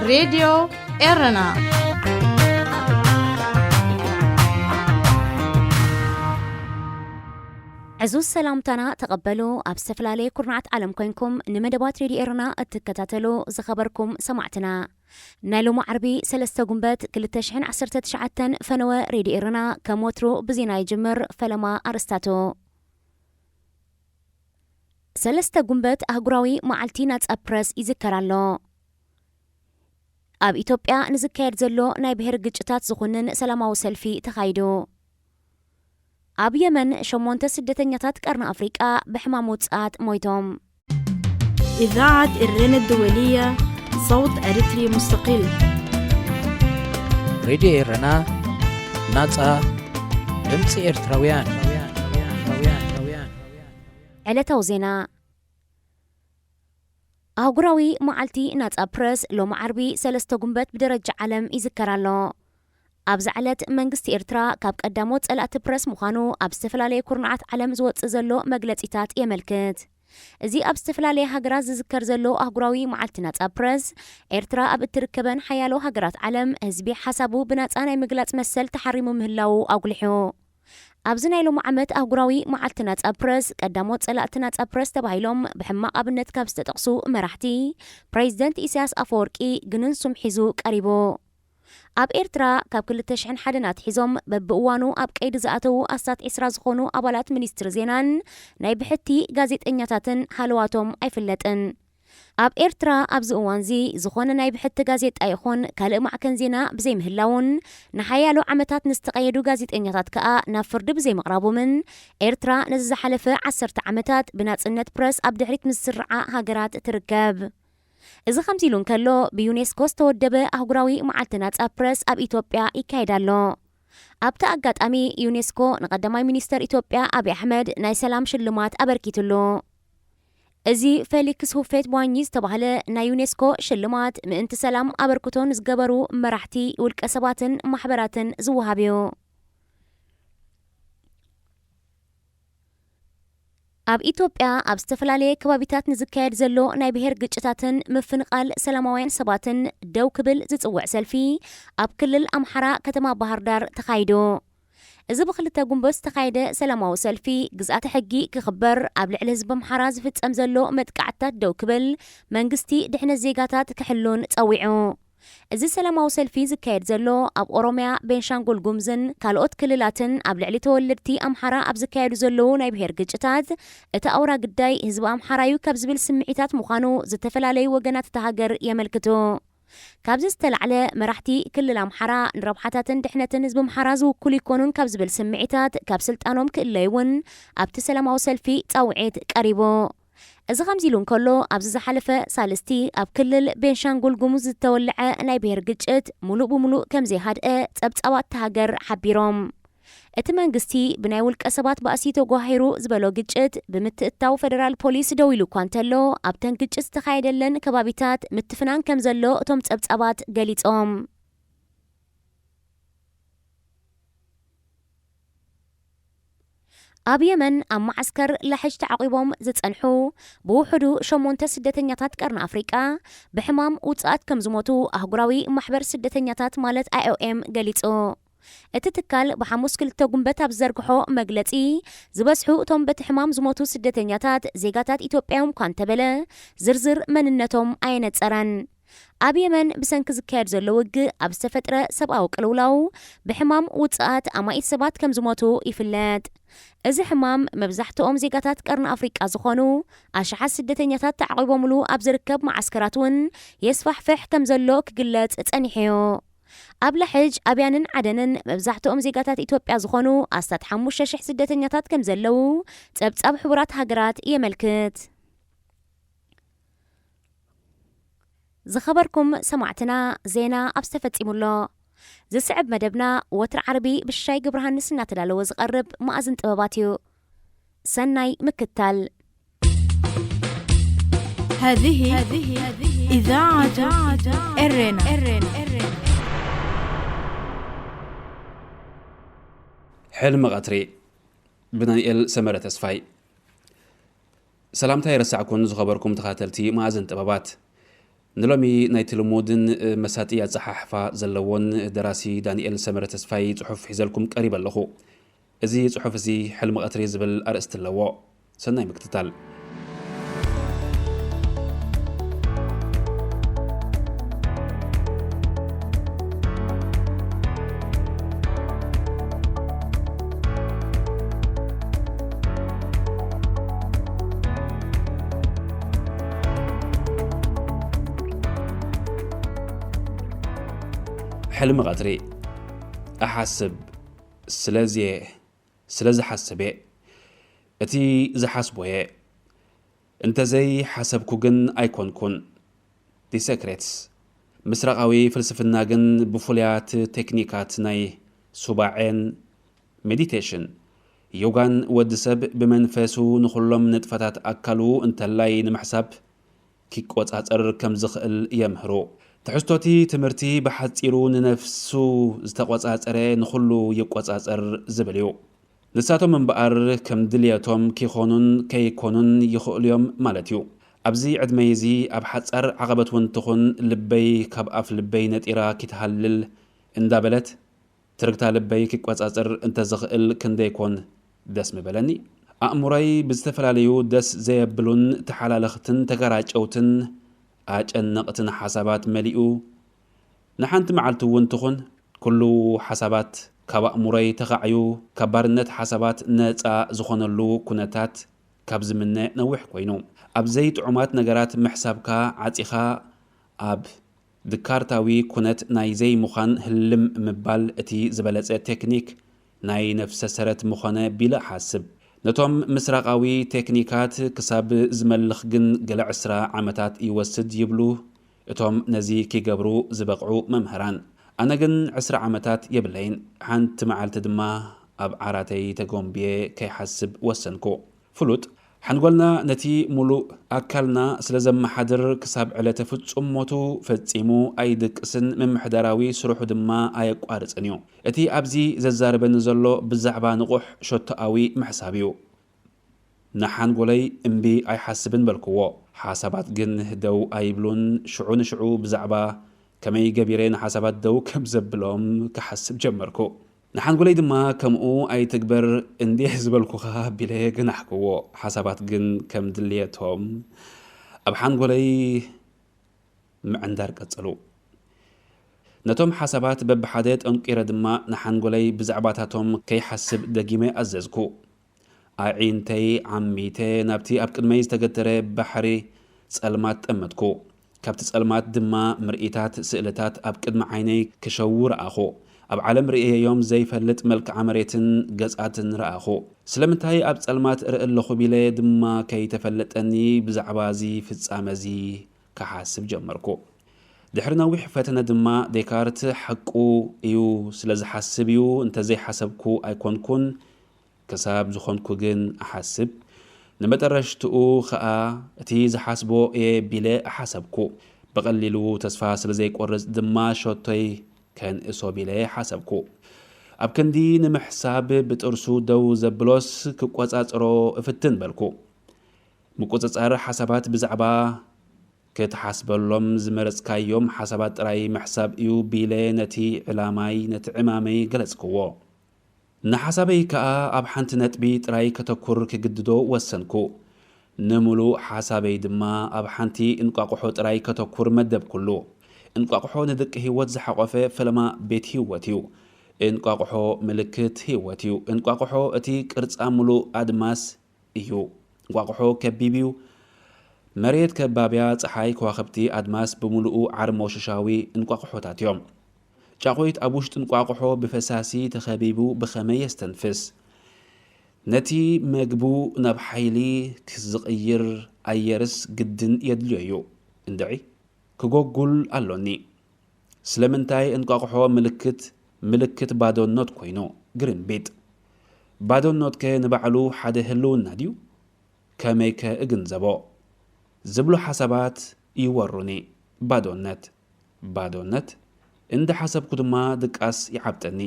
ሬድዮ ኤረና። ዕዙዝ ሰላምታና ተቐበሉ። ኣብ ዝተፈላለየ ኩርናዓት ዓለም ኮይንኩም ንመደባት ሬድዮ ኤረና እትከታተሉ ዝኸበርኩም ሰማዕትና፣ ናይ ሎሚ ዓርቢ ሰለስተ ጉንበት ክልተ ሽሕን ዓሰርተ ትሽዓተን ፈነወ ሬድዮ ኤረና ከም ወትሩ ብዜና ይጅምር። ፈለማ ኣርስታቱ። ሰለስተ ጉንበት ኣህጉራዊ መዓልቲ ናጻ ፕረስ ይዝከር ኣሎ። ኣብ ኢትዮጵያ ንዝካየድ ዘሎ ናይ ብሄር ግጭታት ዝኹንን ሰላማዊ ሰልፊ ተኻይዱ። ኣብ የመን ሸሞንተ ስደተኛታት ቀርኒ ኣፍሪቃ ብሕማም ውጽኣት ሞይቶም። إذاعة إرنا الدولية، صوت أريتري مستقل. ሬድዮ ኤረና፣ ናጻ ድምጺ ኤርትራውያን። ዕለታዊ ዜና። ኣህጉራዊ መዓልቲ ናጻ ፕረስ ሎሚ ዓርቢ ሰለስተ ጉንበት ብደረጃ ዓለም ይዝከር ኣሎ። ኣብዛ ዕለት መንግስቲ ኤርትራ ካብ ቀዳሞት ጸላእቲ ፕረስ ምዃኑ ኣብ ዝተፈላለየ ኩርናዓት ዓለም ዝወጽእ ዘሎ መግለጺታት የመልክት። እዚ ኣብ ዝተፈላለየ ሃገራት ዝዝከር ዘሎ ኣህጉራዊ መዓልቲ ናጻ ፕረስ፣ ኤርትራ ኣብ እትርከበን ሓያሎ ሃገራት ዓለም ህዝቢ ሓሳቡ ብናጻ ናይ ምግላጽ መሰል ተሓሪሙ ምህላዉ ኣጉሊሑ። ኣብዚ ናይ ሎሚ ዓመት ኣህጉራዊ መዓልቲ ናጻ ፕረስ፣ ቀዳሞት ጸላእቲ ናጻ ፕረስ ተባሂሎም ብሕማቕ ኣብነት ካብ ዝተጠቕሱ መራሕቲ፣ ፕሬዚደንት ኢሳያስ ኣፈወርቂ ግንን ሱም ሒዙ ቀሪቡ። ኣብ ኤርትራ ካብ ክልተ ሽሕን ሓደን ኣትሒዞም በብእዋኑ ኣብ ቀይዲ ዝኣተዉ ኣስታት ዒስራ ዝኾኑ ኣባላት ሚኒስትሪ ዜናን ናይ ብሕቲ ጋዜጠኛታትን ሃለዋቶም ኣይፍለጥን። ኣብ ኤርትራ ኣብዚ እዋንዚ ዝኾነ ናይ ብሕቲ ጋዜጣ ይኹን ካልእ ማዕከን ዜና ብዘይምህላውን ንሓያሎ ዓመታት ንዝተቐየዱ ጋዜጠኛታት ከኣ ናብ ፍርዲ ብዘይምቕራቦምን ኤርትራ ነዚ ዝሓለፈ ዓሰርተ ዓመታት ብናጽነት ፕረስ ኣብ ድሕሪት ምስ ዝስርዓ ሃገራት ትርከብ። እዚ ከምዚ ኢሉ እንከሎ፣ ብዩኔስኮ ዝተወደበ ኣህጉራዊ መዓልቲ ናጻ ፕረስ ኣብ ኢትዮጵያ ይካየድ ኣሎ። ኣብቲ ኣጋጣሚ ዩኔስኮ ንቐዳማይ ሚኒስተር ኢትዮጵያ ኣብይ ኣሕመድ ናይ ሰላም ሽልማት ኣበርኪትሉ። እዚ ፌሊክስ ሁፌት ቧኝ ዝተባህለ ናይ ዩኔስኮ ሽልማት ምእንቲ ሰላም ኣበርክቶ ንዝገበሩ መራሕቲ፣ ውልቀ ሰባትን ማሕበራትን ዝወሃብ እዩ። ኣብ ኢትዮጵያ ኣብ ዝተፈላለየ ከባቢታት ንዝካየድ ዘሎ ናይ ብሄር ግጭታትን ምፍንቓል ሰላማውያን ሰባትን ደው ክብል ዝጽውዕ ሰልፊ ኣብ ክልል ኣምሓራ ከተማ ባህር ዳር ተኻይዱ። እዚ ብክልተ ጉንበት ዝተኻየደ ሰላማዊ ሰልፊ ግዝኣተ ሕጊ ክኽበር፣ ኣብ ልዕሊ ህዝቢ ኣምሓራ ዝፍጸም ዘሎ መጥቃዕትታት ደው ክብል፣ መንግስቲ ድሕነት ዜጋታት ክሕሉን ጸዊዑ። እዚ ሰላማዊ ሰልፊ ዝካየድ ዘሎ ኣብ ኦሮምያ፣ ቤንሻንጉል ጉምዝን ካልኦት ክልላትን ኣብ ልዕሊ ተወለድቲ ኣምሓራ ኣብ ዝካየዱ ዘለዉ ናይ ብሄር ግጭታት እቲ ኣውራ ግዳይ ህዝቢ ኣምሓራ እዩ ካብ ዝብል ስምዒታት ምዃኑ ዝተፈላለዩ ወገናት እታ ሃገር የመልክቱ። ካብዚ ዝተላዕለ መራሕቲ ክልል ኣምሓራ ንረብሓታትን ድሕነትን ህዝቢ ኣምሓራ ዝውክሉ ይኮኑን ካብ ዝብል ስምዒታት ካብ ስልጣኖም ክእለዩ እውን ኣብቲ ሰላማዊ ሰልፊ ጻውዒት ቀሪቡ። እዚ ከምዚ ኢሉ እንከሎ፣ ኣብዚ ዝሓለፈ ሳልስቲ ኣብ ክልል ቤንሻንጉል ጉሙዝ ዝተወልዐ ናይ ብሄር ግጭት ሙሉእ ብሙሉእ ከም ዘይሃድአ ጸብጻባት እታ ሃገር ሓቢሮም። እቲ መንግስቲ ብናይ ውልቀ ሰባት ባእሲ ተጓሂሩ ዝበሎ ግጭት ብምትእትታው ፈደራል ፖሊስ ደው ኢሉ እኳ እንተሎ፣ ኣብተን ግጭት ዝተኻየደለን ከባቢታት ምትፍናን ከም ዘሎ እቶም ጸብጻባት ገሊጾም። ኣብ የመን ኣብ መዓስከር ላሕጅ ተዓቒቦም ዝጸንሑ ብውሕዱ ሸሞንተ ስደተኛታት ቀርኒ ኣፍሪቃ ብሕማም ውጽኣት ከም ዝሞቱ ኣህጉራዊ ማሕበር ስደተኛታት ማለት ኣይኦኤም ገሊጹ። እቲ ትካል ብሓሙስ ክልተ ጉንበት ኣብ ዝዘርግሖ መግለጺ፣ ዝበዝሑ እቶም በቲ ሕማም ዝሞቱ ስደተኛታት ዜጋታት ኢትዮጵያ እዮም እኳ እንተበለ፣ ዝርዝር መንነቶም ኣየነጸረን። ኣብ የመን ብሰንኪ ዝካየድ ዘሎ ውግእ ኣብ ዝተፈጥረ ሰብኣዊ ቅልውላው ብሕማም ውጽኣት ኣማኢት ሰባት ከም ዝሞቱ ይፍለጥ። እዚ ሕማም መብዛሕትኦም ዜጋታት ቀርኒ ኣፍሪቃ ዝኾኑ ኣሽሓት ስደተኛታት ተዓቒቦምሉ ኣብ ዝርከብ መዓስከራት እውን የስፋሕፍሕ ከም ዘሎ ክግለጽ ጸኒሑ እዩ። ኣብ ላሕጅ፣ ኣብያንን ዓደንን መብዛሕትኦም ዜጋታት ኢትዮጵያ ዝኾኑ ኣስታት ሓሙሽተ ሽሕ ስደተኛታት ከም ዘለዉ ጸብጻብ ሕቡራት ሃገራት የመልክት። ዝኸበርኩም ሰማዕትና፣ ዜና ኣብዚ ተፈጺሙ ኣሎ። ዝስዕብ መደብና ወትሪ ዓርቢ ብሽሻይ ግብረሃንስ እናተዳለወ ዝቐርብ መኣዝን ጥበባት እዩ። ሰናይ ምክታል። هذه إذاعة إرنا. ሕልሚ ቀትሪ ብዳንኤል ሰመረ ተስፋይ። ሰላምታ ይረሳዕኩን ዝኸበርኩም ተኻተልቲ መኣዝን ጥበባት። ንሎሚ ናይቲ ልሙድን መሳጢ ኣጸሓሕፋ ዘለዎን ደራሲ ዳንኤል ሰመረ ተስፋይ ጽሑፍ ሒዘልኩም ቀሪበ ኣለኹ። እዚ ጽሑፍ እዚ ሕልሚ ቀትሪ ዝብል ኣርእስቲ ኣለዎ። ሰናይ ምክትታል። ሕልሚ ቀትሪ። እሓስብ፣ ስለዚ እየ፣ ስለ ዝሓስብ እየ። እቲ ዝሓስቦ እየ። እንተዘይ ሓሰብኩ ግን ኣይኮንኩን። The Secrets። ምስራቓዊ ፍልስፍና ግን ብፍሉያት ቴክኒካት ናይ ሱባዔን ሜዲቴሽን ዮጋን ወዲ ሰብ ብመንፈሱ ንኹሎም ንጥፈታት ኣካሉ እንተላይ ንምሕሳብ ኪቆጻጸር ከም ዝኽእል የምህሩ። ትሕዝቶቲ ትምህርቲ ብሓጺሩ ንነፍሱ ዝተቆጻጸረ ንኹሉ ይቆጻጸር ዝብል እዩ። ንሳቶም እምበኣር ከም ድልየቶም ኪኾኑን ከይኮኑን ይኽእሉ እዮም ማለት እዩ። ኣብዚ ዕድመይ እዚ ኣብ ሓጻር ዓቐበት እውን ትኹን ልበይ ካብ ኣፍ ልበይ ነጢራ ኪትሃልል እንዳበለት ትርግታ ልበይ ኪቆጻጸር እንተዝኽእል ክንደይ ኮን ደስ ምበለኒ። ኣእምሮይ ብዝተፈላለዩ ደስ ዘየብሉን ተሓላለኽትን ተገራጨውትን ኣጨነቕትን ሓሳባት መሊኡ ንሓንቲ መዓልቲ እውን ትኹን ኩሉ ሓሳባት ካብ ኣእምሮይ ተኻዕዩ ካብ ባርነት ሓሳባት ነጻ ዝኾነሉ ኩነታት ካብ ዝምነ ነዊሕ ኮይኑ። ኣብ ዘይጥዑማት ነገራት ምሕሳብካ ዓጺኻ ኣብ ድካርታዊ ኩነት ናይ ዘይምዃን ህልም ምባል እቲ ዝበለጸ ቴክኒክ ናይ ነፍሰ ሰረት ምኾነ ቢለ እሓስብ። ነቶም ምስራቓዊ ቴክኒካት ክሳብ ዝመልኽ ግን ገለ ዕስራ ዓመታት ይወስድ ይብሉ እቶም ነዚ ኪገብሩ ዝበቕዑ መምህራን። ኣነ ግን ዕስራ ዓመታት የብለይን። ሓንቲ መዓልቲ ድማ ኣብ ዓራተይ ተጎንብየ ከይሓስብ ወሰንኩ። ፍሉጥ ሓንጎልና ነቲ ሙሉእ ኣካልና ስለ ዘመሓድር ክሳብ ዕለተ ፍጹም ሞቱ ፈጺሙ ኣይድቅስን ምምሕዳራዊ ስርሑ ድማ ኣየቋርጽን እዩ። እቲ ኣብዚ ዘዛርበኒ ዘሎ ብዛዕባ ንቑሕ ሸቶኣዊ ምሕሳብ እዩ። ንሓንጎለይ እምቢ ኣይሓስብን በልክዎ። ሓሳባት ግን ደው ኣይብሉን። ሽዑ ንሽዑ ብዛዕባ ከመይ ገቢረ ንሓሳባት ደው ከም ዘብሎም ክሓስብ ጀመርኩ። ንሓንጎለይ ድማ ከምኡ ኣይትግበር እንዴ ዝበልኩኻ ቢለ ገናሕክዎ። ሓሳባት ግን ከም ድልየቶም ኣብ ሓንጎለይ ምዕንዳር ቀጸሉ። ነቶም ሓሳባት በብሓደ ጠንቂረ ድማ ንሓንጎለይ ብዛዕባታቶም ከይሓስብ ደጊመ ኣዘዝኩ። ኣዒንተይ ዓሚተ ናብቲ ኣብ ቅድመይ ዝተገተረ ባሕሪ ጸልማት ጠመትኩ። ካብቲ ጸልማት ድማ ምርኢታት ስእልታት ኣብ ቅድሚ ዓይነይ ክሸዉ ረኣኹ። ኣብ ዓለም ርእየዮም ዘይፈልጥ መልክዓ መሬትን ገጻትን ረኣኹ። ስለምንታይ ኣብ ጸልማት እርኢ ኣለኹ ቢለ ድማ ከይተፈለጠኒ ብዛዕባ እዚ ፍጻመ እዚ ክሓስብ ጀመርኩ። ድሕሪ ነዊሕ ፈተነ ድማ ዴካርት ሓቁ እዩ፣ ስለ ዝሓስብ እዩ፣ እንተዘይሓሰብኩ ኣይኮንኩን፣ ክሳብ ዝኾንኩ ግን እሓስብ። ንመጠረሽትኡ ኸኣ እቲ ዝሓስቦ እየ ቢለ እሓሰብኩ። ብቐሊሉ ተስፋ ስለ ዘይቆርጽ ድማ ሸቶይ ከንእሶ ቢለ ሓሰብኩ። ኣብ ክንዲ ንምሕሳብ ብጥርሱ ደው ዘብሎስ ክቆጻጸሮ እፍትን በልኩ። ምቁጽጻር ሓሳባት ብዛዕባ ክትሓስበሎም ዝመረጽካዮም ሓሳባት ጥራይ ምሕሳብ እዩ ቢለ ነቲ ዕላማይ፣ ነቲ ዕማመይ ገለጽክዎ። ንሓሳበይ ከኣ ኣብ ሓንቲ ነጥቢ ጥራይ ከተኩር ክግድዶ ወሰንኩ። ንምሉእ ሓሳበይ ድማ ኣብ ሓንቲ እንቋቑሖ ጥራይ ከተኩር መደብኩሉ። እንቋቑሖ ንደቂ ህይወት ዝሓቖፈ ፈለማ ቤት ህይወት እዩ። እንቋቑሖ ምልክት ህይወት እዩ። እንቋቑሖ እቲ ቅርጻ ምሉእ ኣድማስ እዩ። እንቋቑሖ ከቢብ እዩ። መሬት ከባብያ፣ ጸሓይ፣ ከዋኽብቲ፣ ኣድማስ ብምሉኡ ዓርሞሽሻዊ እንቋቑሖታት እዮም። ጫቑት ኣብ ውሽጢ እንቋቑሖ ብፈሳሲ ተኸቢቡ ብኸመይ የስተንፍስ? ነቲ መግቡ ናብ ሓይሊ ክዝቕይር ኣየርስ ግድን የድልዮ እዩ። እንድዒ፣ ክጎጉል ኣሎኒ። ስለምንታይ እንቋቑሖ ምልክት፣ ምልክት ባዶነት ኮይኑ? ግርምቢጥ። ባዶነትከ ንባዕሉ ሓደ ህልውና ድዩ? ከመይከ እግንዘቦ? ዝብሉ ሓሳባት ይወሩኒ። ባዶነት፣ ባዶነት። እንዳ ሓሰብኩ ድማ ድቃስ ይዓብጠኒ።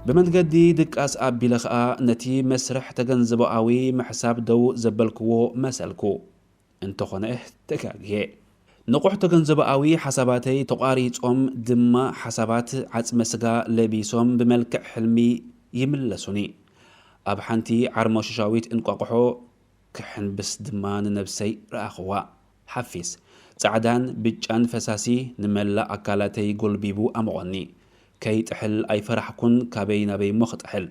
ብመንገዲ ድቃስ ኣቢለ ኸኣ ነቲ መስርሕ ተገንዘቦኣዊ ምሕሳብ ደው ዘበልክዎ መሰልኩ። እንተኾነ ተጋግየ። ንቑሕ ተገንዘቦኣዊ ሓሳባተይ ተቋሪጾም ድማ ሓሳባት ዓጽመ ስጋ ለቢሶም ብመልክዕ ሕልሚ ይምለሱኒ። ኣብ ሓንቲ ዓርሞሽሻዊት እንቋቑሖ ክሕንብስ ድማ ንነብሰይ ረኣኽዋ። ሓፊስ፣ ጻዕዳን ብጫን ፈሳሲ ንመላእ ኣካላተይ ጎልቢቡ ኣሞቖኒ። ከይጥሕል ኣይፈራሕኩን፣ ካበይ ናበይ እሞ ክጥሕል።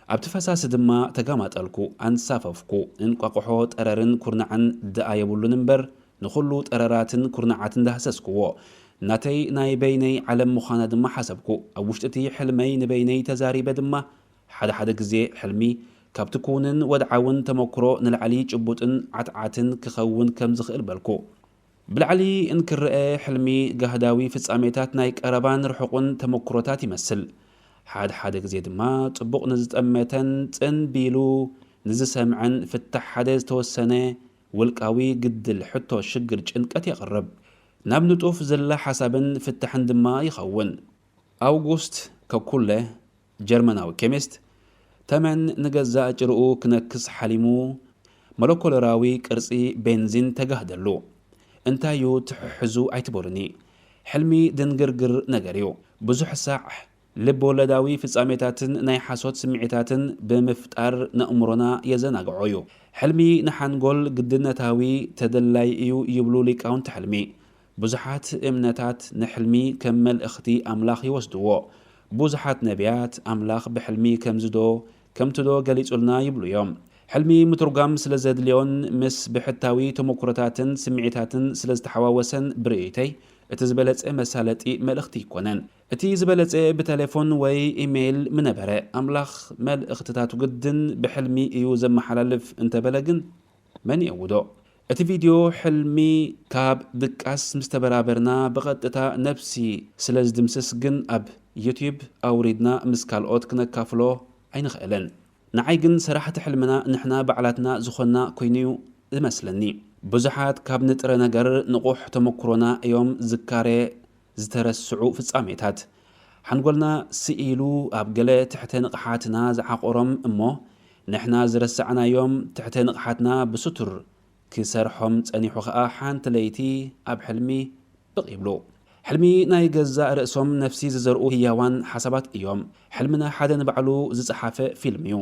ኣብቲ ፈሳሲ ድማ ተጋማጠልኩ፣ ኣንሳፈፍኩ። እንቋቑሖ ጠረርን ኩርናዕን ደኣ የብሉን እምበር፣ ንኹሉ ጠረራትን ኩርናዓትን ዳህሰስክዎ። ናተይ ናይ በይነይ ዓለም ምዃና ድማ ሓሰብኩ። ኣብ ውሽጢ እቲ ሕልመይ ንበይነይ ተዛሪበ ድማ፣ ሓደ ሓደ ግዜ ሕልሚ ካብቲ ክውንን ወድዓውን ተመክሮ ንላዕሊ ጭቡጥን ዓትዓትን ክኸውን ከም ዝኽእል በልኩ። ብላዕሊ እንክረኣ፣ ሕልሚ ጋህዳዊ ፍጻሜታት ናይ ቀረባን ርሑቕን ተመክሮታት ይመስል። ሓደ ሓደ ግዜ ድማ ጽቡቕ ንዝጠመተን ጽን ቢሉ ንዝሰምዐን ፍታሕ ሓደ ዝተወሰነ ውልቃዊ ግድል፣ ሕቶ፣ ሽግር፣ ጭንቀት የቕርብ። ናብ ንጡፍ ዝላ ሓሳብን ፍታሕን ድማ ይኸውን። ኣውጉስት ከኩለ፣ ጀርመናዊ ኬሚስት፣ ተመን ንገዛእ ጭርኡ ክነክስ ሓሊሙ፣ ሞለኮለራዊ ቅርጺ ቤንዚን ተጋህደሉ። እንታይ እዩ ትሕሕዙ ኣይትበሉኒ። ሕልሚ ድንግርግር ነገር እዩ። ብዙሕ ሳዕ ልብ ወለዳዊ ፍጻሜታትን ናይ ሓሶት ስምዒታትን ብምፍጣር ነእምሮና የዘናግዖ እዩ። ሕልሚ ንሓንጎል ግድነታዊ ተደላይ እዩ ይብሉ ሊቃውንቲ ሕልሚ። ብዙሓት እምነታት ንሕልሚ ከም መልእኽቲ ኣምላኽ ይወስድዎ። ብዙሓት ነቢያት ኣምላኽ ብሕልሚ ከምዚ ዶ ከምቲ ዶ ገሊጹልና ይብሉ እዮም። ሕልሚ ምትርጓም ስለ ዘድልዮን ምስ ብሕታዊ ተመኩሮታትን ስምዒታትን ስለ ዝተሓዋወሰን ብርእይተይ እቲ ዝበለጸ መሳለጢ መልእኽቲ ኣይኮነን። እቲ ዝበለጸ ብቴሌፎን ወይ ኢሜይል ምነበረ። ኣምላኽ መልእኽትታቱ ግድን ብሕልሚ እዩ ዘመሓላልፍ እንተበለ ግን መን የእውዶ? እቲ ቪድዮ ሕልሚ ካብ ድቃስ ምስ ተበራበርና ብቐጥታ ነብሲ ስለ ዝድምስስ ግን ኣብ ዩትዩብ ኣውሪድና ምስ ካልኦት ክነካፍሎ ኣይንኽእልን። ንዓይ ግን ሰራሕቲ ሕልምና ንሕና ባዕላትና ዝኾንና ኮይኑ'ዩ ዝመስለኒ። ብዙሓት ካብ ንጥረ ነገር ንቑሕ ተመኩሮና እዮም ዝካረ ዝተረስዑ ፍጻሜታት። ሓንጎልና ስኢሉ ኣብ ገለ ትሕተ ንቕሓትና ዝዓቖሮም እሞ ንሕና ዝረሳዕናዮም ትሕተ ንቕሓትና ብስቱር ክሰርሖም ጸኒሑ ኸኣ ሓንቲ ለይቲ ኣብ ሕልሚ ብቕ ይብሉ። ሕልሚ ናይ ገዛእ ርእሶም ነፍሲ ዝዘርኡ ህያዋን ሓሳባት እዮም። ሕልምና ሓደ ንባዕሉ ዝጸሓፈ ፊልም እዩ።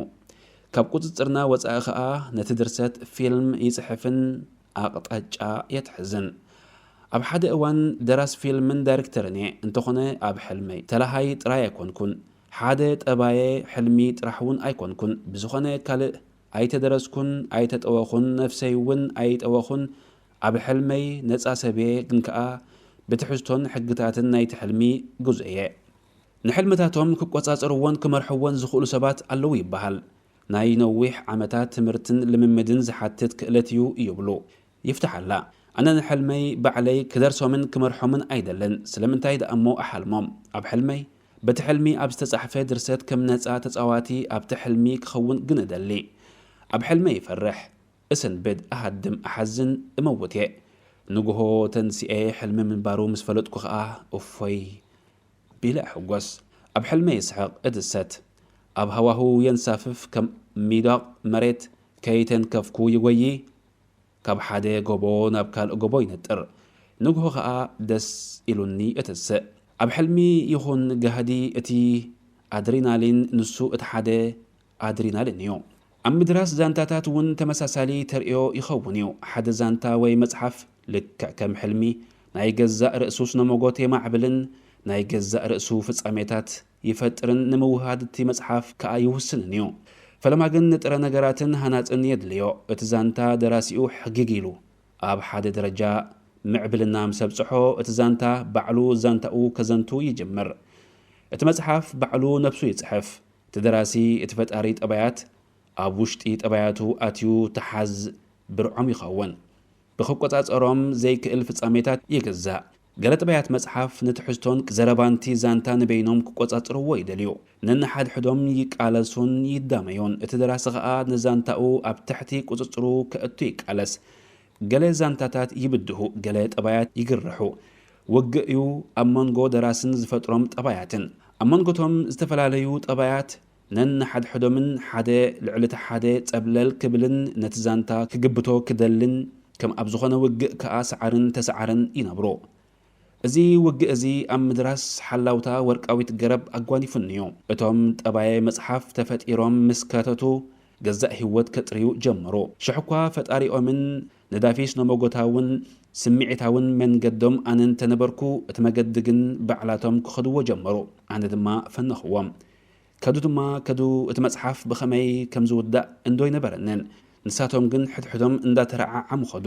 ካብ ቁጽጽርና ወጻኢ ኸኣ ነቲ ድርሰት ፊልም ይጽሕፍን ኣቕጣጫ የትሕዝን። ኣብ ሓደ እዋን ደራስ ፊልምን ዳይሬክተርን እየ፣ እንተኾነ ኣብ ሕልመይ ተላሃይ ጥራይ ኣይኮንኩን። ሓደ ጠባየ ሕልሚ ጥራሕ እውን ኣይኮንኩን። ብዝኾነ ካልእ ኣይተደረስኩን ኣይተጠወኹን፣ ነፍሰይ እውን ኣይጠወኹን። ኣብ ሕልመይ ነጻ ሰብ እየ፣ ግን ከኣ ብትሕዝቶን ሕግታትን ናይቲ ሕልሚ ግዙእ እየ። ንሕልምታቶም ክቆጻጸርዎን ክመርሕዎን ዝኽእሉ ሰባት ኣለዉ ይበሃል። ናይ ነዊሕ ዓመታት ትምህርትን ልምምድን ዝሓትት ክእለት እዩ ይብሉ። ይፍትሓላ። ኣነ ንሕልመይ ባዕለይ ክደርሶምን ክመርሖምን ኣይደልን። ስለምንታይ ደኣ እሞ እሓልሞም? ኣብ ሕልመይ በቲ ሕልሚ ኣብ ዝተጻሕፈ ድርሰት ከም ነጻ ተጻዋቲ ኣብቲ ሕልሚ ክኸውን ግን እደሊ። ኣብ ሕልመይ ይፈርሕ፣ እስንብድ፣ እሃድም፣ እሓዝን፣ እመውት እየ። ንግሆ ተንሲኤ ሕልሚ ምንባሩ ምስ ፈለጥኩ ኸኣ እፎይ ቢለ እሕጎስ። ኣብ ሕልመይ ይስሕቕ፣ እድሰት። ኣብ ሃዋህው የንሳፍፍ፣ ከም ሚዳቕ መሬት ከይተንከፍኩ ይጎዪ። ካብ ሓደ ጎቦ ናብ ካልእ ጎቦ ይነጥር። ንግሆ ኸኣ ደስ ኢሉኒ እትስእ። ኣብ ሕልሚ ይኹን ጋህዲ እቲ ኣድሪናሊን ንሱ እቲ ሓደ ኣድሪናሊን እዩ። ኣብ ምድራስ ዛንታታት እውን ተመሳሳሊ ተርእዮ ይኸውን እዩ። ሓደ ዛንታ ወይ መጽሓፍ ልክዕ ከም ሕልሚ ናይ ገዛእ ርእሱ ስነ-መጎት የማዕብልን ናይ ገዛእ ርእሱ ፍጻሜታት ይፈጥርን ንምውህሃድ እቲ መጽሓፍ ከኣ ይውስንን እዩ። ፈለማ ግን ንጥረ ነገራትን ሃናጽን የድልዮ። እቲ ዛንታ ደራሲኡ ሕጊግ ኢሉ ኣብ ሓደ ደረጃ ምዕብልና ምስ ኣብጽሖ፣ እቲ ዛንታ ባዕሉ ዛንታኡ ከዘንቱ ይጅምር። እቲ መጽሓፍ ባዕሉ ነብሱ ይጽሕፍ። እቲ ደራሲ እቲ ፈጣሪ ጠባያት ኣብ ውሽጢ ጠባያቱ ኣትዩ ተሓዝ ብርዖም ይኸውን። ብኽቆጻጸሮም ዘይክእል ፍጻሜታት ይግዛእ። ገለ ጠባያት መጽሓፍ ንትሕዝቶን ዘረባንቲ ዛንታ ንበይኖም ክቆጻጸርዎ ይደልዩ። ነንሓድሕዶም ይቃለሱን ይዳመዩን። እቲ ደራሲ ኸኣ ንዛንታኡ ኣብ ትሕቲ ቁጽጽሩ ከእቱ ይቃለስ። ገለ ዛንታታት ይብድሁ፣ ገለ ጠባያት ይግርሑ። ውግእ እዩ ኣብ መንጎ ደራስን ዝፈጥሮም ጠባያትን። ኣብ መንጎቶም ዝተፈላለዩ ጠባያት ነንሓድሕዶምን ሓደ ልዕሊ እቲ ሓደ ጸብለል ክብልን ነቲ ዛንታ ክግብቶ ክደልን ከም ኣብ ዝኾነ ውግእ ከኣ ሰዓርን ተሰዓርን ይነብሩ። እዚ ውግእ እዚ ኣብ ምድራስ ሓላውታ ወርቃዊት ገረብ ኣጓኒፉኒ'ዩ። እቶም ጠባየ መጽሓፍ ተፈጢሮም ምስ ከተቱ ገዛእ ህይወት ከጥርዩ ጀመሩ። ሽሕኳ ፈጣሪኦምን ነዳፊ ስነመጎታውን ስምዒታውን መንገዶም ኣነ እንተነበርኩ እቲ መገዲ ግን ባዕላቶም ክኸድዎ ጀመሩ። ኣነ ድማ ፈነኽዎም። ከዱ ድማ ከዱ እቲ መጽሓፍ ብኸመይ ከም ዝውዳእ እንዶ ኣይነበረንን። ንሳቶም ግን ሕድሕዶም እንዳተረዓዓሙ ኸዱ።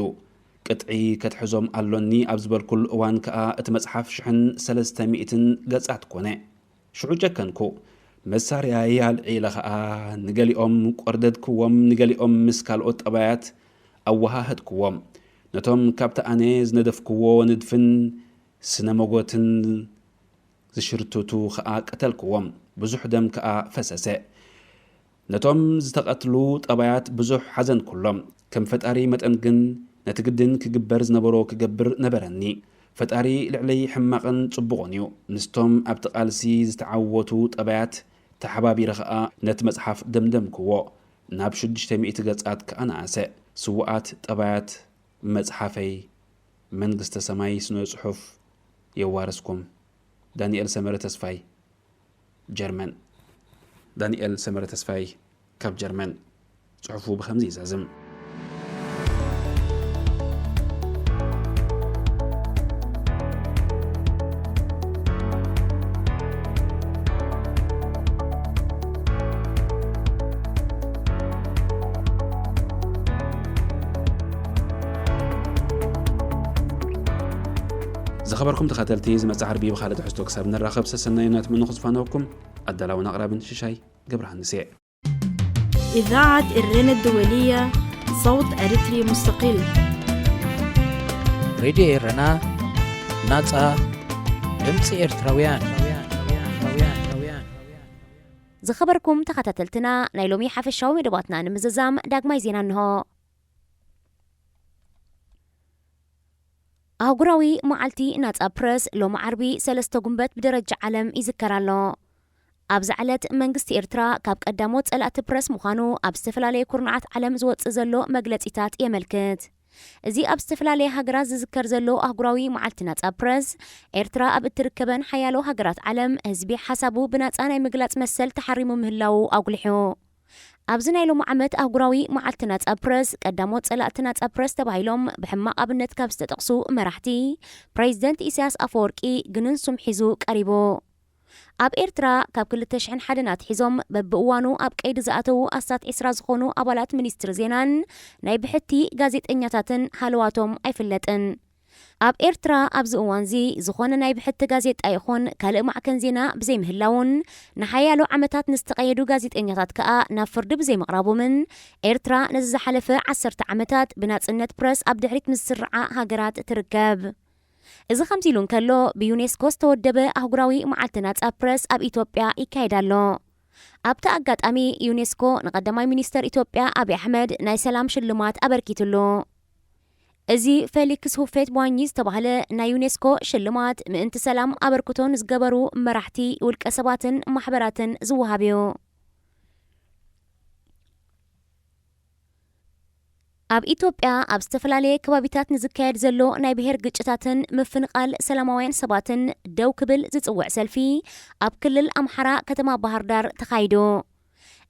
ቅጥዒ ከትሕዞም ኣሎኒ ኣብ ዝበልኩሉ እዋን ከኣ እቲ መጽሓፍ ሽሕን ሰለስተ ሚእትን ገጻት ኮነ። ሽዑ ጨከንኩ። መሳርያይ ኣልዒለ ኸኣ ንገሊኦም ቆርደድክዎም፣ ንገሊኦም ምስ ካልኦት ጠባያት ኣወሃህድክዎም። ነቶም ካብቲ ኣነ ዝነደፍክዎ ንድፍን ስነ መጎትን ዝሽርትቱ ኸኣ ቀተልክዎም። ብዙሕ ደም ከኣ ፈሰሰ። ነቶም ዝተቐትሉ ጠባያት ብዙሕ ሓዘንኩሎም። ከም ፈጣሪ መጠን ግን ነቲ ግድን ክግበር ዝነበሮ ክገብር ነበረኒ። ፈጣሪ ልዕለይ ሕማቕን ጽቡቕን እዩ። ምስቶም ኣብቲ ቃልሲ ዝተዓወቱ ጠባያት ተሓባቢረ ኸኣ ነቲ መጽሓፍ ደምደምክዎ። ናብ ሽዱሽተ ሚእቲ ገጻት ከኣ ነኣሰ። ስዉኣት ጠባያት መጽሓፈይ መንግስተ ሰማይ ስነ ጽሑፍ የዋርስኩም። ዳንኤል ሰመረ ተስፋይ፣ ጀርመን። ዳንኤል ሰመረ ተስፋይ ካብ ጀርመን። ጽሑፉ ብኸምዚ ይዛዝም። ዝኸበርኩም ተኸተልቲ፣ ዝመጽእ ዓርቢ ብኻልእ ትሕዝቶ ክሳብ ንራኸብ ሰሰናዩ እናተመነኹ ዝፋነወኩም ኣዳላውን ኣቕራብን ሽሻይ ገብረሃንስ እየ። إذاعة إرينا الدولية، صوت أريتري مستقل. ሬድዮ ኤረና፣ ናጻ ድምጺ ኤርትራውያን። ዝኸበርኩም ተኸታተልትና፣ ናይ ሎሚ ሓፈሻዊ መደባትና ንምዝዛም ዳግማይ ዜና እንሆ። ኣህጉራዊ መዓልቲ ናጻ ፕረስ ሎሚ ዓርቢ ሰለስተ ጉንበት ብደረጃ ዓለም ይዝከር ኣሎ። ኣብዛ ዕለት መንግስቲ ኤርትራ ካብ ቀዳሞት ጸላእቲ ፕረስ ምዃኑ ኣብ ዝተፈላለየ ኩርናዓት ዓለም ዝወጽእ ዘሎ መግለጺታት የመልክት። እዚ ኣብ ዝተፈላለየ ሃገራት ዝዝከር ዘሎ ኣህጉራዊ መዓልቲ ናጻ ፕረስ፣ ኤርትራ ኣብ እትርከበን ሓያሎ ሃገራት ዓለም ህዝቢ ሓሳቡ ብናጻ ናይ ምግላጽ መሰል ተሓሪሙ ምህላዉ ኣጉሊሑ። ኣብዚ ናይ ሎሚ ዓመት ኣህጉራዊ መዓልቲ ናጻ ፕረስ፣ ቀዳሞት ጸላእቲ ናጻ ፕረስ ተባሂሎም ብሕማቕ ኣብነት ካብ ዝተጠቕሱ መራሕቲ፣ ፕሬዚደንት ኢሳያስ ኣፈወርቂ ግንን ሱም ሒዙ ቀሪቡ። ኣብ ኤርትራ ካብ ክልተ ሽሕን ሓደን ኣትሒዞም በብእዋኑ ኣብ ቀይዲ ዝኣተዉ ኣስታት ዕስራ ዝኾኑ ኣባላት ሚኒስትሪ ዜናን ናይ ብሕቲ ጋዜጠኛታትን ሃለዋቶም ኣይፍለጥን። ኣብ ኤርትራ ኣብዚ እዋንዚ ዝኾነ ናይ ብሕቲ ጋዜጣ ይኹን ካልእ ማዕከን ዜና ብዘይምህላውን ንሓያሎ ዓመታት ንዝተቐየዱ ጋዜጠኛታት ከኣ ናብ ፍርዲ ብዘይምቕራቦምን ኤርትራ ነዚ ዝሓለፈ ዓሰርተ ዓመታት ብናጽነት ፕረስ ኣብ ድሕሪት ምስ ዝስርዓ ሃገራት ትርከብ። እዚ ከምዚ ኢሉ እንከሎ፣ ብዩኔስኮ ዝተወደበ ኣህጉራዊ መዓልቲ ናጻ ፕረስ ኣብ ኢትዮጵያ ይካየድ ኣሎ። ኣብቲ ኣጋጣሚ ዩኔስኮ ንቐዳማይ ሚኒስተር ኢትዮጵያ ኣብይ ኣሕመድ ናይ ሰላም ሽልማት ኣበርኪትሉ። እዚ ፌሊክስ ሁፌት ቦዋኚ ዝተባህለ ናይ ዩኔስኮ ሽልማት ምእንቲ ሰላም ኣበርክቶ ንዝገበሩ መራሕቲ ውልቀ ሰባትን ማሕበራትን ዝወሃብ እዩ። ኣብ ኢትዮጵያ ኣብ ዝተፈላለየ ከባቢታት ንዝካየድ ዘሎ ናይ ብሄር ግጭታትን ምፍንቓል ሰላማውያን ሰባትን ደው ክብል ዝጽውዕ ሰልፊ ኣብ ክልል ኣምሓራ ከተማ ባህር ዳር ተኻይዱ።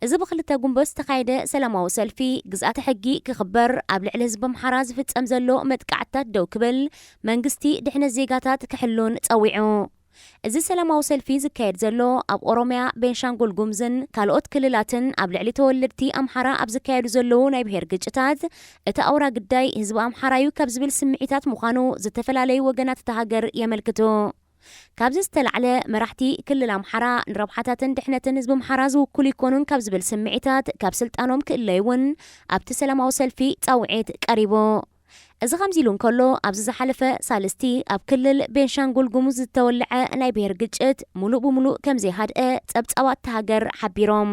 እዚ ብክልተ ጉንበት ዝተኻየደ ሰላማዊ ሰልፊ ግዝኣተ ሕጊ ክኽበር፣ ኣብ ልዕሊ ህዝቢ ኣምሓራ ዝፍጸም ዘሎ መጥቃዕትታት ደው ክብል፣ መንግስቲ ድሕነት ዜጋታት ክሕሉን ጸዊዑ። እዚ ሰላማዊ ሰልፊ ዝካየድ ዘሎ ኣብ ኦሮምያ፣ ቤንሻንጉል ጉምዝን ካልኦት ክልላትን ኣብ ልዕሊ ተወለድቲ ኣምሓራ ኣብ ዝካየዱ ዘለዉ ናይ ብሄር ግጭታት እቲ ኣውራ ግዳይ ህዝቢ ኣምሓራ እዩ ካብ ዝብል ስምዒታት ምዃኑ ዝተፈላለዩ ወገናት እታ ሃገር የመልክቱ። ካብዚ ዝተላዕለ መራሕቲ ክልል ኣምሓራ ንረብሓታትን ድሕነትን ህዝቢ ኣምሓራ ዝውክሉ ይኮኑን ካብ ዝብል ስምዒታት ካብ ስልጣኖም ክእለዩ እውን ኣብቲ ሰላማዊ ሰልፊ ጻውዒት ቀሪቡ። እዚ ከምዚ ኢሉ እንከሎ፣ ኣብዚ ዝሓለፈ ሳልስቲ ኣብ ክልል ቤንሻንጉል ጉሙዝ ዝተወልዐ ናይ ብሄር ግጭት ሙሉእ ብሙሉእ ከም ዘይሃድአ ጸብጻባት እታ ሃገር ሓቢሮም።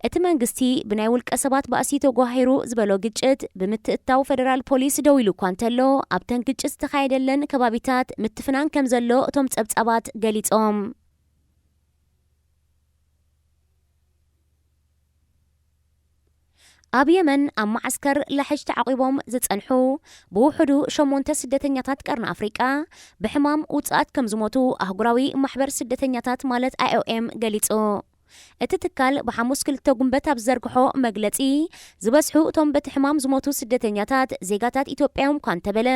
እቲ መንግስቲ ብናይ ውልቀ ሰባት ባእሲ ተጓሂሩ ዝበሎ ግጭት ብምትእትታው ፈደራል ፖሊስ ደው ኢሉ እኳ እንተሎ፣ ኣብተን ግጭት ዝተኻየደለን ከባቢታት ምትፍናን ከም ዘሎ እቶም ጸብጻባት ገሊጾም። ኣብ የመን ኣብ መዓስከር ላሕጅ ተዓቒቦም ዝጸንሑ ብውሕዱ ሸሞንተ ስደተኛታት ቀርኒ ኣፍሪቃ ብሕማም ውጽኣት ከም ዝሞቱ ኣህጉራዊ ማሕበር ስደተኛታት ማለት ኣይኦኤም ገሊጹ። እቲ ትካል ብሓሙስ ክልተ ጉንበት ኣብ ዝዘርግሖ መግለጺ፣ ዝበዝሑ እቶም በቲ ሕማም ዝሞቱ ስደተኛታት ዜጋታት ኢትዮጵያ እዮም እኳ እንተበለ፣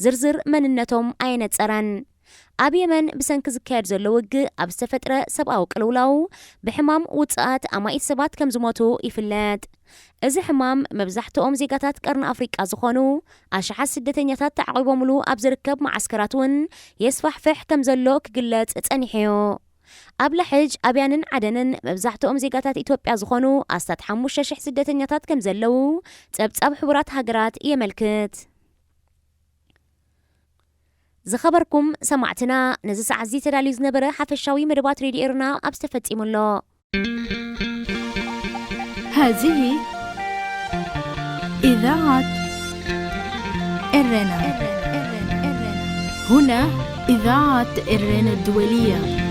ዝርዝር መንነቶም ኣየነጸረን። ኣብ የመን ብሰንኪ ዝካየድ ዘሎ ውግእ ኣብ ዝተፈጥረ ሰብኣዊ ቅልውላው ብሕማም ውጽኣት ኣማኢት ሰባት ከም ዝሞቱ ይፍለጥ። እዚ ሕማም መብዛሕትኦም ዜጋታት ቀርኒ ኣፍሪቃ ዝኾኑ ኣሽሓት ስደተኛታት ተዓቒቦምሉ ኣብ ዝርከብ መዓስከራት እውን የስፋሕፍሕ ከም ዘሎ ክግለጽ ጸኒሑ እዩ። ኣብ ላሕጅ፣ ኣብያንን ዓደንን መብዛሕትኦም ዜጋታት ኢትዮጵያ ዝኾኑ ኣስታት ሓሙሽተ ሽሕ ስደተኛታት ከም ዘለዉ ጸብጻብ ሕቡራት ሃገራት የመልክት። ዝኸበርኩም ሰማዕትና፣ ነዚ ሰዓት እዚ ተዳልዩ ዝነበረ ሓፈሻዊ መደባት ሬድዮ ኤርና ኣብዚ ተፈጺሙ ኣሎ። هذه إذاعة إرنا. هنا إذاعة إرنا الدولية.